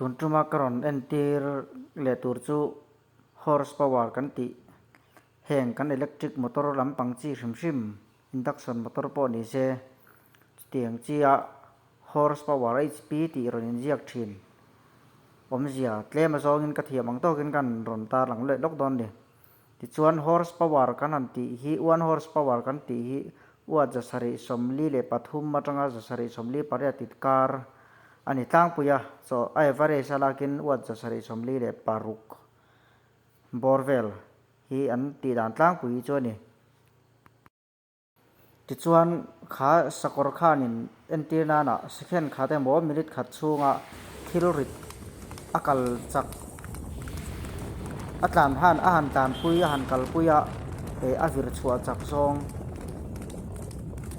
Tun tuma ka rawn entir leh tur chu horse power kan tih heng kan electric motor lampang chi hrim hrim induction motor pawh ni se chutiang chia horse power hp tih rawn inziak thin awmzia tlem azawngin ka thiam ang tawkin ka rawn tarlang leh lawk dawn a ni. Tichuan horse power kan han tih hi one horse power kan tih hi uat 773 atanga 748 tit kar a ni tlangpui a, chaw a average a lakin uat 746 bawr vel hi an tih dan tlangpui hi chu a ni. Tichuan, kha sakawr khanin entir nana second khat emaw minute khat chhunga thil rit a kal chak a tlan han a han tlanpui a han kalpui a eh a vir chhuah chak zawng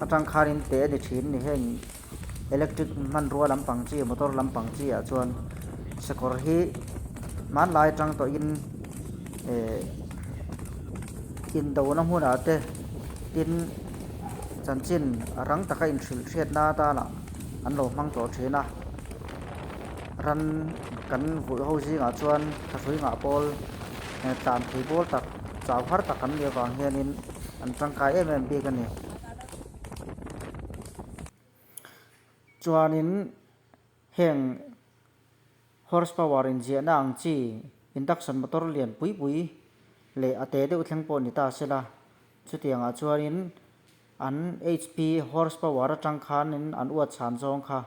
atang khanin teh a ni thin ni heng electric hmanrua lampang chi motor lampang chi ah chuan sakawr hi hmanlai atang tawhin eh indona hmunah te tin chanchin rang taka inhrilh hriatna atana an lo hmang tawh thin a ran kan vulh ho zingah chuan thahrui ngah pawl tlan thei pawl tak chau har tak an nih avang hianin an tangkai em em bik a ni. Chuanin heng horse power inziahna ang chi induction motor lian pui pui leh a te deuh thleng pawh ni ta sela chutiangah chuanin an hp horse power atang khanin an uat chhan zawng kha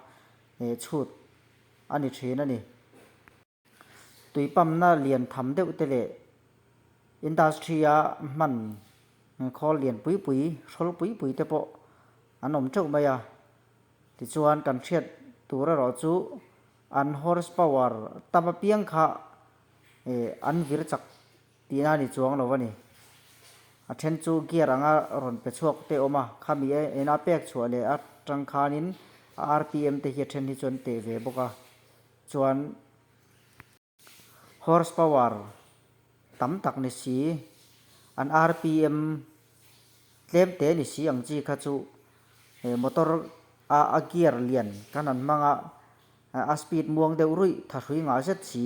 chhut a ni thin a ni. Tui pump-na lian tham deuh te leh industry-a hman khawl lian pui pui, hrawl pui pui te pawh an awm teuh mai a. Tichuan kan hriat tur erawh chu an horse power tam apiang kha eh an vir chak tihna a ni chuang lo a ni. A then chu gear anga rawn pe chhuak te awm a, khami ena pek chhuah leh atang khanin a rpm te hi a then hi chu an teh ve bawk a. Chuan horse power tam tak ni si, an rpm tlem te ni si ang chi kha chu he motor a a gear lian kan han hmang a, a speed muang deuh ruih thahrui ngah zet si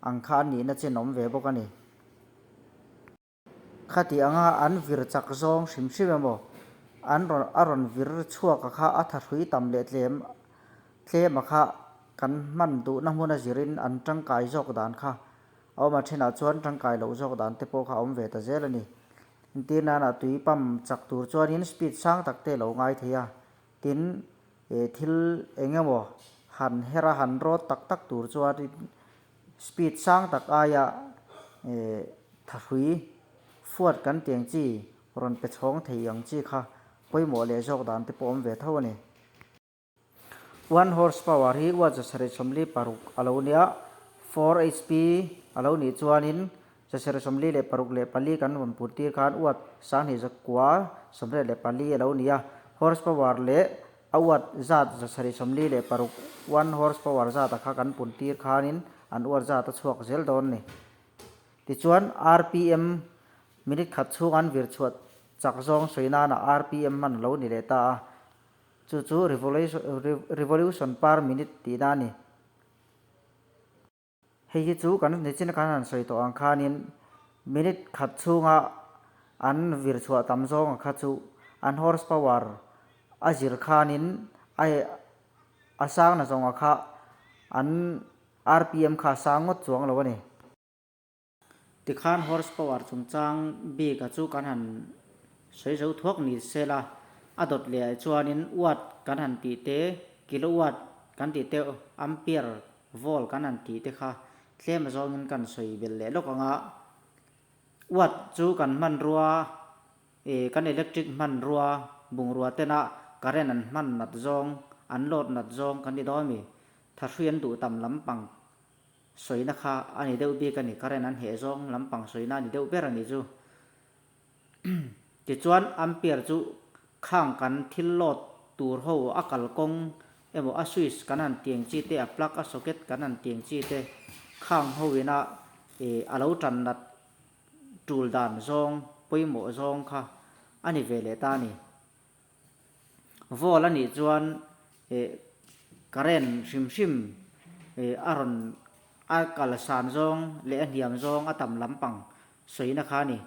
ang kha a nihna chin a awm ve bawk a ni. Khati anga an vir chak zawng hrim hrim emaw, an rawn a rawn vir chhuak a kha a thahrui tam leh tlem tlem a kha kan hman duhna hmun a zirin an tangkai zawk dan kha a awm a, thenah chuan tangkai loh zawk dan te pawh kha a awm ve ta zel a ni. Entir nana tui pump chak tur chuanin speed sang tak te lo ngai thei a, tin thil eng emaw han her a han rawt tak tak tur chuanin Speed sang tak aia thahrui fuat kan tih ang chi rawn pe chhawng thei ang chi kha pawimawh leh zawk dan te pawh awm ve tho a ni. One horse power hi watt 746 a lo nia, 4 hp a lo nih chuanin 764 kan rawn put tir khan watt 2984 a lo ni a, horse power leh A uat zat 746, one horse power zat a kha kan pun tir khanin an uat zat a chhuak zel dawn ni. Tichuan rpm minute khat chhung an vir chhuah chak zawng sawi nana rpm hman a lo ni leh ta a, chu chu revolution per minute tihna a ni. Hei hi chu kan nichin a kan han sawi tawh ang khanin minute khat chhunga an vir chhuah tam zawnga kha chu an horse power a zir khanin a a sang na zawnga kha an rpm kha a sang ngawt chuang lo a ni. Tikhan horse power chungchang bik a chu kan han sawi zo thuak ni sela, a dawt leh ah chuanin watt kan han tih te, kilowatt kan tih te, ampere, volt kan han tih te kha tlem azawngin kan sawi belh leh lawk ang a. Watt chu kan hmanrua eh kan electric hmanrua bungrua tena current an hman nat zawng, an load nat zawng kan ti dawn a mi, thahrui an duh tam lampang Sawina kha a ni deuh bik a ni, current an heh zawng lampang sawina a ni deuh ber a ni chu. Tichuan ampere chu khang kan thil load tur ho a kalkawng emaw a switch kan han tiang chi te, a plug a socket kan han tiang chi te khang ho ina ih a lo tan nat tul dan zawng pawimawh zawng kha a ni ve leh ta a ni. Volt a nih chuan ih current hrim hrim a rawn a kal san zawng leh a hniam zawng a tam lampang sawina kha a ni.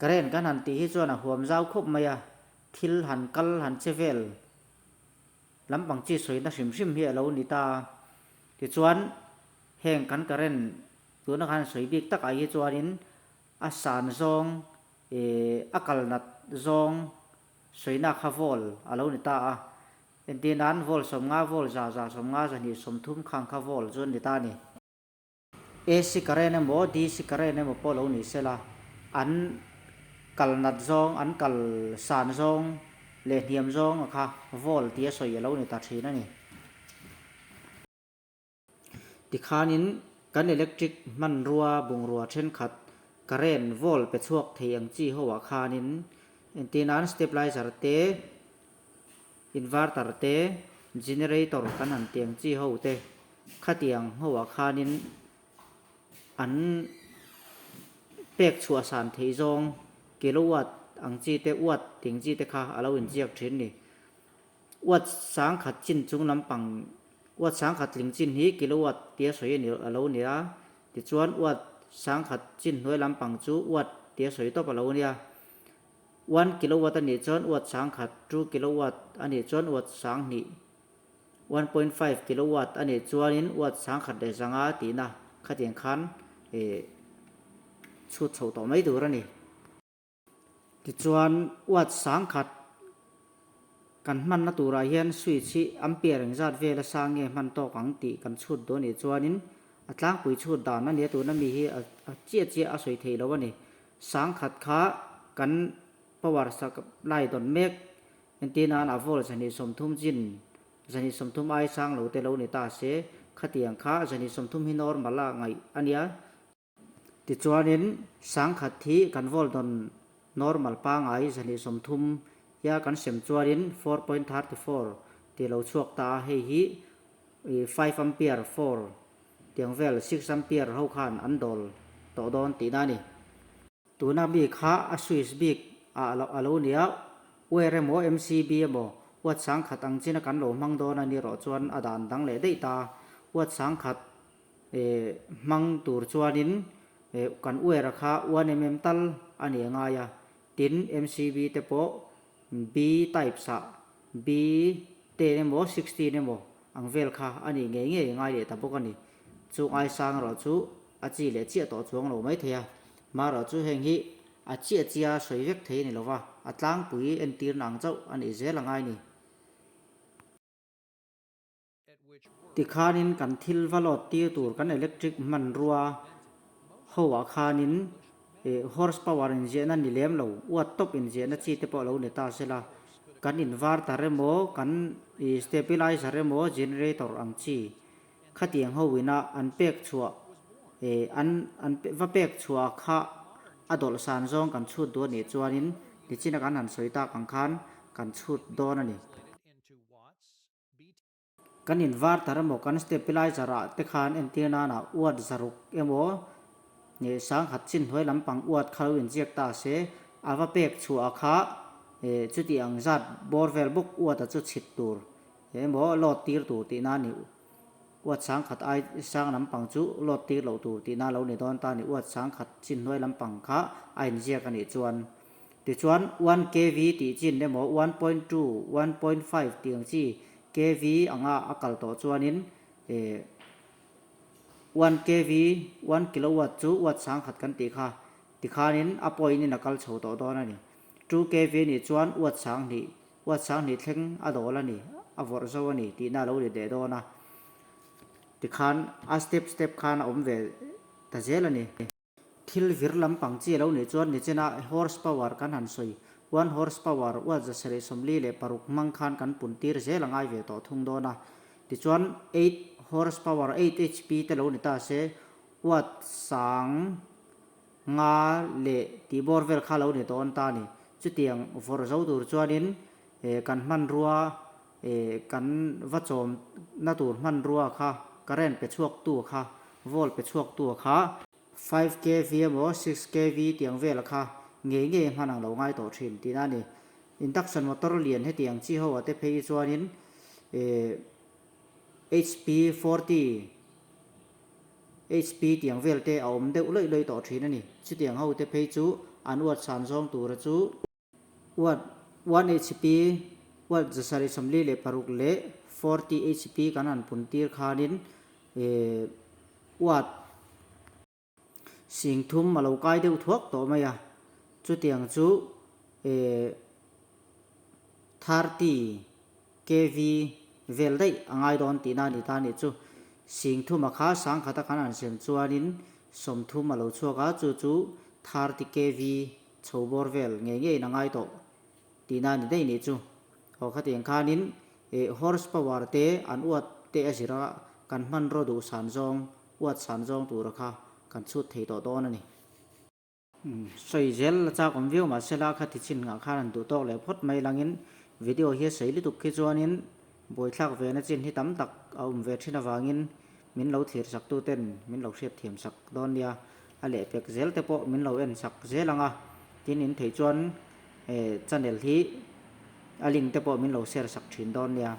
Current kan han tih hi chuan a huam zau khawp mai a, thil han kal han che vel lampang chi sawina hrim hrim hi a lo ni ta a. Tichuan heng kan current tuna khan sawi bik takah hi chuanin a san zawng ih a kal nat zawng sawina kha vawl a lo ni ta a. Entir nan vawl 50, vawl 100, 150, 200, 30 khang kha vawl chu an ni ta a ni. AC current emaw DC current emaw pawh lo ni sela, an kal nat zawng, an kal san zawng leh hniam zawng a kha volt tia sawi a lo ni ta thin a ni. Tikhanin kan electric hmanrua bungrua thenkhat current volt pe chhuak thei ang chi ho ah khanin entir nan stabilizer te, inverter te, generator kan han ti ang chi ho te Khatiang hoah khanin an pek chhuah san theih zawng kilowatt ang chi te, watt ting chi te kha a lo inziak thin ni. Watt sangkhat chin chung lampang, watt sangkhat tling chin hi kilowatt tia sawi a ni a lo ni a, tichuan watt sangkhat chin hnuai lampang chu watt tia sawi tawp a lo nia. One kilowatt a nih chuan watt sangkhat, two kilowatt a nih chuan watt sanghnih. 1.5 kilowatt a nih chuanin watt 1005 tihna khatiang khan ih chhut chhoh tawh mai tur a ni. Tichuan watt 1000 kan hmanna turah hian switch hi ampere engzat vela sang nge hman tawk ang tih kan chhut duh a nih chuanin a tlangpui chhut dan a nia tuna mi hi a chiah chiah a sawi theih loh a ni. 1000 kha kan power supply dawn mek Entir nan a volt 230 chin, 230 ai sang lo te lo ni ta se, khatiang kha 230 hi normal a ngaih a nia. Tichuanin 1000 hi kan volt dawn normal pangai 230 hia kan sem chuanin 4.34 tih lo chhuak ta a, hei hi 5 ampere 4 tiang vel 6 ampere ho khan an dawl tawh dawn tihna a ni. Tuna mi kha a switch bik ah a lo nia, wire emaw MCB emaw watt 1000 ang china kan lo hmang dawn a ni rawh chuan a dan dang leh daih ta. Watt 1000 hmang tur chuanin kan wire kha 1mm tal a ni ngai a, tin MCB te pawh B types ah B ten emaw 16 emaw ang vel kha a nih ngei ngei ngai leh ta bawk a ni. Chu ngaisang erawh chu a chi leh chiah tawh chuang lo mai thei a, marawh chu heng hi a chiah chia sawi vek thei a ni lo va, a tlangpui entirna ang chauh a nih zel a ngai ni. Tikhanin kan thil va load tir tur kan electric hmanrua ho ah khanin horse power inziahna ni lem lo, watt tawp inziahna chi te pawh a lo ni ta sela, kan inverter emaw kan stabilizer emaw generator ang chi Khatiang ho ina an pek chhuah eh an an va pek chhuah kha a dawlh san zawng kan chhut duh a nih chuanin nichina kan han sawi tak ang khan kan chhut dawn a ni. Kan inverter emaw kan stabilizer ah te khan entir nana watt 600 emaw eh 1000 chin hnuai lampang watt kha lo inziak ta se a va pek chhuah kha eh chuti ang zat bawr vel bawk watt a chu chhit tur Emaw load tir tur tihna a ni. Watt 1000 ai sang lampang chu load tir loh tur tihna lo ni dawn ta a ni. Watt 1000 chin hnuai lampang kha a inziak a nih chuan. Tichuan 1 kV tih chin emaw 1.2, 1.5 tih ang chi kV anga a kal tawh chuanin eh 1 kV, one kilowatt chu watt 1000 kan tih kha tikhanin a point in a kal chho tawh dawn a ni. 2 kV nih chuan watt 2000 Watt 2000 thleng a dawl a ni, a vawrh zo a ni tihna a lo ni deh dawn a, tikhan a step step khan a awm ve ta zel a ni. Thil vir lampang chi a lo nih chuan nichina horse power kan han sawi, one horse power watt 746 hmang khan kan pun tir zel a ngai ve tawh thung dawn a, tichuan eight horse power, eight HP te lo ni ta se, watt sang Nga leh tih bawr vel kha lo ni dawn ta a ni. Chutiang vawrh zo tur chuanin kan hmanrua kan va chawmna tur hmanrua kha current pe chhuaktu kha, volt pe chhuaktu kha, 5 kV emaw 6 kV tiang vela kha ngei ngei hman ang lo ngai tawh thin tihna a ni. Induction motor lian hetiang chi ho ah te phei hi chuanin. HP 40 HP tiang vel te a awm deuh lawih lawih tawh thin a ni. Chutiang ho te phei chu an uat san zawng tura chu uat one HP uat 746 leh 40 HP kan han pun tir khanin eh uat 30,000 a lo kai deuh thuak tawh mai a, chutiang chu eh 30 KV vel daih a ngai dawn tihna a ni ta a nih chu. 30,000 a kha sangkhata kan han sem chuanin 30 a lo chhuak a, chu chu 30 KV chho bawr vel ngei ngeiin a ngai tawh tihna a ni daih nih chu. Aw khatiang khanin eh horse power te an uat te a zir a, kan hmanraw duh san zawng uat san zawng tura kha kan chhut thei tawh dawn a ni. Sawi zel la chak awm viau mahsela kha ti chin ngah khan an duh tawk leh phawt mai langin video hi a sawi lutuk khi chuanin buaithlak ve na chin hi tam tak a awm ve thin avangin min lo thlir sak tu ten min lo hriat thiam sak dawn nia a lehpek zel te pawh min lo en sak zel ang a tin in thei chuan channel hi a link te pawh min lo share sak thin dawn nia.